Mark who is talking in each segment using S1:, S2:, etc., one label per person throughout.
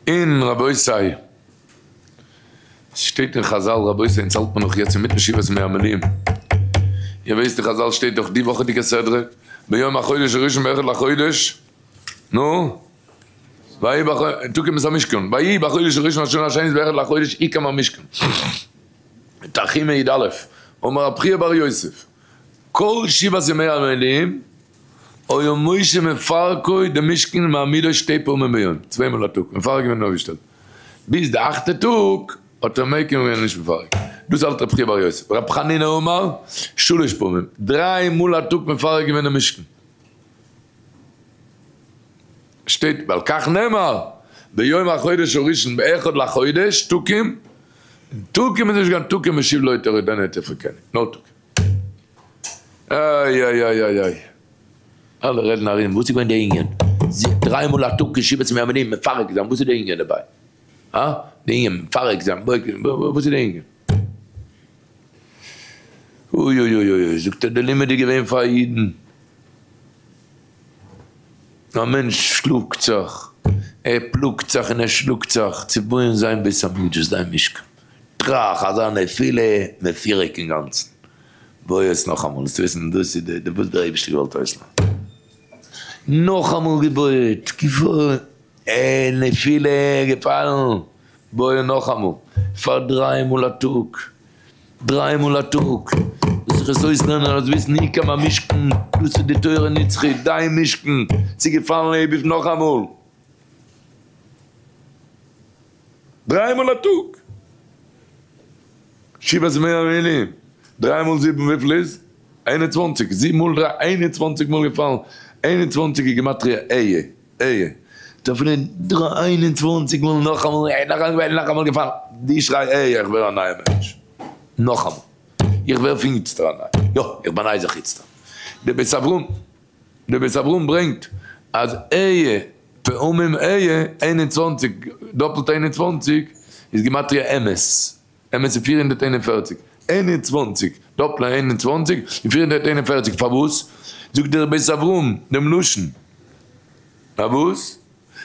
S1: און רבותי, ס'שטייט אין חזל רבותי אונז האלט מען נאך יעצט אינמיטן שבעת ימי המילואים, איר ווייסט אין חזל שטייט דאך די וואכעדיגע סדרה ביום החודש הראשון באחד לחודש, נו? ויהי בחודש, תקים את המשכן, ויהי בחודש הראשון השנה השנית באחד לחודש הוקם המשכן, תרחימה י א, אמר רב חייא בר יוסף, כל שבעת ימי המילואים היה משה מפרקו די משכן מעמידו שתי פעמים ביום, צוויי מאל א טאג, מפרק געווען און אויפגעשטעלט, ביז די אכטע טאג האט ער מקים געווען נישט מפרק, דאס האלט רב חייא בר יוסף, רב חנינא אמר, שלש פעמים, דריי מאל א טאג מפרק געווען די משכן. שטייט ועל כך נאמר ביום החודש הראשון באחד לחודש תקים, תקים איז נישט קיין תקים משיב לא תורידנו תפקני, נאר תקים. איי איי איי איי איי. אלע רעדן ארום, וואס איז געווען די ענין? דריי מאל א טאג ישיבת מאמנים מפרק זיין, וואס איז די ענין דערביי? הא? די ענין מפרק זיין, וואס איז די ענין? אוי אוי אוי אוי, זאגט ער די לימוד איז געווען פאר אידן. א מענטש שלאגט זיך, ער פלאגט זיך און ער שלאגט זיך צו בויען זיין בית המקדש, זיין משכן. טראך, אזא נפילה, מפורק אינגאנצן. בוי עס נאכאמאל, זאלסטו וויסן דאס איז די וואס דער אייבערשטער געוואלט אויסלערנען. נאכאמאל געבויעט, געבויעט, אה, נפילה, געפאלן, בויען נאכאמאל, פאר דריי מאל א טאג. דריי מאל א טאג, זיך עס אויסלערנען אז וויסן הוקם המשכן, דאס איז די תורה נצחית, דיין משכן, ס'איז געפאלן אייביג נאכאמאל, דריי מאל א טאג, שבעת ימי המילואים, דריי מאל זיבן וויפיל איז? 21, זיבן מאל דריי, 21 מאל געפאלן, 21 איז גימטריא אהיה. אהיה, דארף מען 23 מאל נאכאמאל, נאכאמאל, נאכאמאל געפאלן, די שריי אהיה, איך ווער א נייע מענטש, נאכאמאל, איך ווער פון איצטער א נייע, יא, איך באניי זיך איצטער. דער בית אברהם, דער בית אברהם ברענגט אז אהיה, פעמים אהיה, 21, דאפלט 21, איז גימטריא אמת, אמת איז 441, 21, דאפלט 21, איז 441, פארוואס? זאגט דער בית אברהם דעם לשון, פארוואס?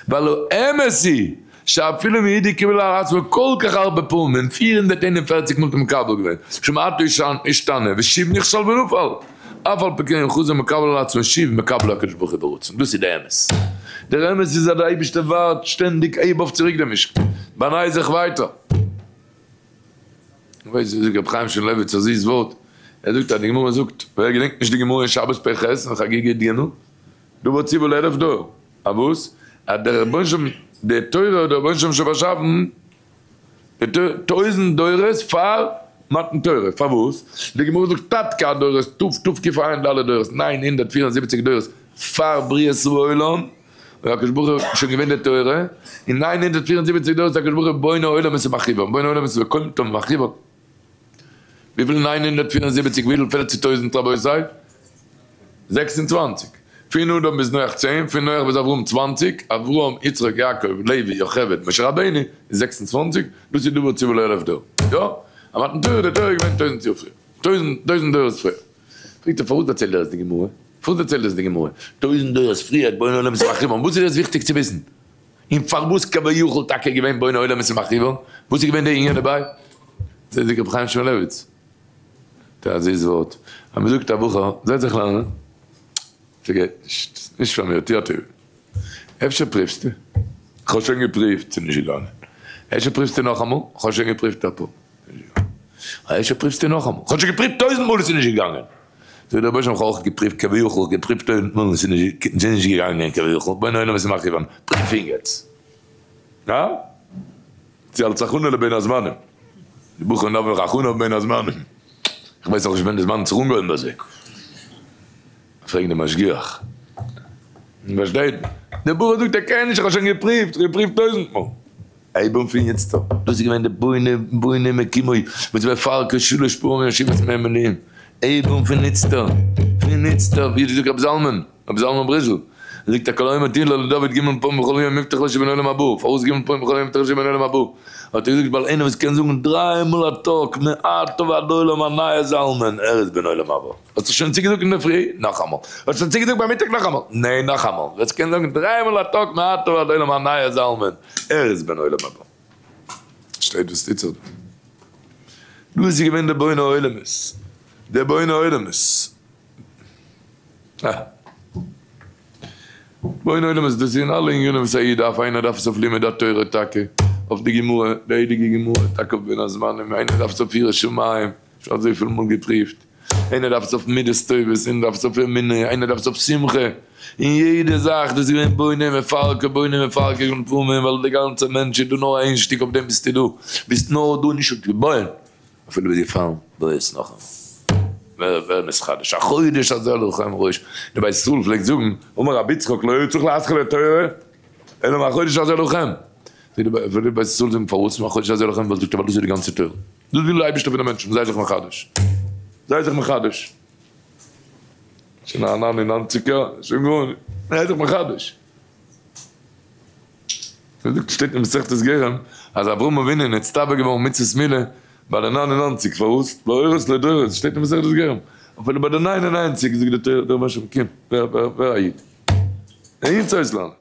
S1: ווייל האמת היא שאפילו מאידי קיבל על עצמו כל כך הרבה פעמים, 441 מאל האט ער מקבל געווען, שמעתו השתנה ושוב נכשל ונפל, אף על פי כן חוזר מקבל על עצמו שוב מקבל הקדוש ברוך הוא ברצון, דאס איז די אמת. דער אמת איז אז דער אייבערשטער ווארט שטענדיג הייב אויף צוריק דעם משכן, באניי זיך ווייטער. ווייסט ווי זאגט רבי חיים שמואלעוויץ א זיס ווארט, ער זאגט אז די גמרא זאגט, ווער געדענקט נישט די גמרא אין שבת פ ח אין חגיגה ג, דבר ציוה לאלף דור, אז וואס? אז דער רבונו של עולם, די תורה האט דער רבונו של עולם שוין באשאפן די תורה טויזנט דורות פאר מתן תורה, פארוואס? די גמרא זאגט תתקע דורות, תתקע ד דורות, 974 דורות פאר בריאת העולם, און הקדוש ברוך הוא שוין געווען די תורה, אין 974 דורות הקדוש ברוך הוא בונה עולמות ומחריבם, בונה עולמות וקומתם ומחריבם. וויפיל 974 וויפיל פעלט צו טויזנט רבותי? 26. פון אדם ביז נח 10, פון נח ביז אברהם 20, אברהם, יצחק, יעקב, לוי, יוכבד, משה רבינו איז 26, דאס איז דבר ציוה לאלף דור. יא? א מתן תורה, די תורה איז געווען טויזנט יאר פריער. טויזנט, טויזנט דורות פריער. פרעגט ער פארוואס דערציילט ער עס די גמרא? פארוואס דערציילט עס די גמרא? טויזנט דורות פריער בונה עולמות ומחריבם, וואס איז עס וויכטיג צו וויסן? און פארוואס כביכול טאקע געווען בונה עולמות ומחריבם? וואס איז געווען די ענין דערביי? זאגט רבי חיים שמואלעוויץ, א זיס ווארט, אז מען זאגט א בחור זעץ זיך לערנען, ס'גייט נישט, נישט פאר מיר, טו א טובה, אפשר פריווסטו? כ'האב שוין געפריווט, ס'איז נישט געגאנגען. אפשר פריווסטו נאכאמאל? כ'האב שוין געפריווט אפאר. אפשר פריווסטו נאכאמאל? כ'האב שוין געפריווט טויזנט מאל און ס'איז נישט געגאנגען. זאגט דער רבונו של עולם, כ'האב אויך געפריווט כביכול, געפריווט טויזנט מאל און ס'איז נישט געגאנגען כביכול, בונה עולמות ומחריבם, פריוו יעצט. הא? צו אלס הכנה לבין הזמנים. די בחורים דארפן דאך הכנה בין הזמנים. איך ווייס נאכנישט ווען די זמן האט זיך אנגעהויבן ביי זיי. פרעגן די משגיח. פארשטייט? דער בחור זאגט ער קען נישט, איך האב שוין געפריווט, איך האב געפריווט טויזנט מאל. הייב אן פון יעצט אן. דאס איז געווען די בונה בונה מקימוי וואס מפרק שלש פעמים שבעת ימי מילואים. הייב אן פון איצטער, פון איצטער, ווי זאגט רבי זלמן, רבי זלמן בריזל. זאגט ער כל האומר תהילה לדוד ג' פעמים בכל יום מובטח לו שבן עולם הבא, פארוואס ג' פעמים בכל יום מובטח לו שבן עולם הבא? האט ער געזאגט ווייל איינער וואס קען זאגן דריי מאל א טאג מעתה ועד עולם א נייע זלמן ער איז בן עולם הבא. האסט דאך שוין צוגעזאגט אינדערפרי, נאכאמאל. האסט שוין צוגעזאגט ביי מיטאג נאכאמאל. ניין נאכאמאל. ווער ס'קען זאגן דריי מאל א טאג מעתה ועד עולם א נייע זלמן ער איז בן עולם הבא. שטייט וואס טוט זיך דא. דא איז געווען די בונה עולמות. די בונה עולמות. אה. בונה עולמות דאס איז אין אלע ענינים וואס א איד דארף, איינער דארף עס אויף לימוד התורה טאקע, אויף די גמרא, די הייליגע גמרא, טאקע אויף בין הזמנים, איינער דארף עס אויף יראת שמים, שוין אזויפיל מאל געפריווט, איינער דארף עס אויף מידות טובות, איינער דארף עס אויף אמונה, איינער דארף עס אויף שמחה, אין יעדע זאך, דאס איז געווען בונה מפרקה בונה מפרקה לפעמים, ווייל די גאנצע מענטש איז דא נאר איין שטיק אויף דעם ביסטו דא, ביסט נאר דא נישט אויף צו בויען. אפילו ביי די פארן בוי עס נאכאמאל. ווער ווער נתחדש החודש הזה לכם ראש, דער בית ישראל פלעגט זאגן, אמר רבי יצחק לא היה צריך להתחיל התורה אלא מהחודש הזה לכם, פלעגט דער בית ישראל זאגן פארוואס מהחודש הזה לכם, ווייל זאגט ער ווייל דאס איז די גאנצע תורה, דאס וויל דער אייבערשטער פון די מענטשן, זיי זיך מחדש, זיי זיך מחדש, שוין א ניין און ניינציגער, שוין גארנישט, זיי זיך מחדש. שטייט אין מסכת גרים אז אברהם אבינו איז נצטווה געווארן מצוות מילה ביי די 99, פארוואס? להורות לדורות, שטייט אין מסכת גרים, אפילו ביי די 99 זאגט די תורה דער רבונו של עולם קום ווער א איד, און יצא אויסלערנען.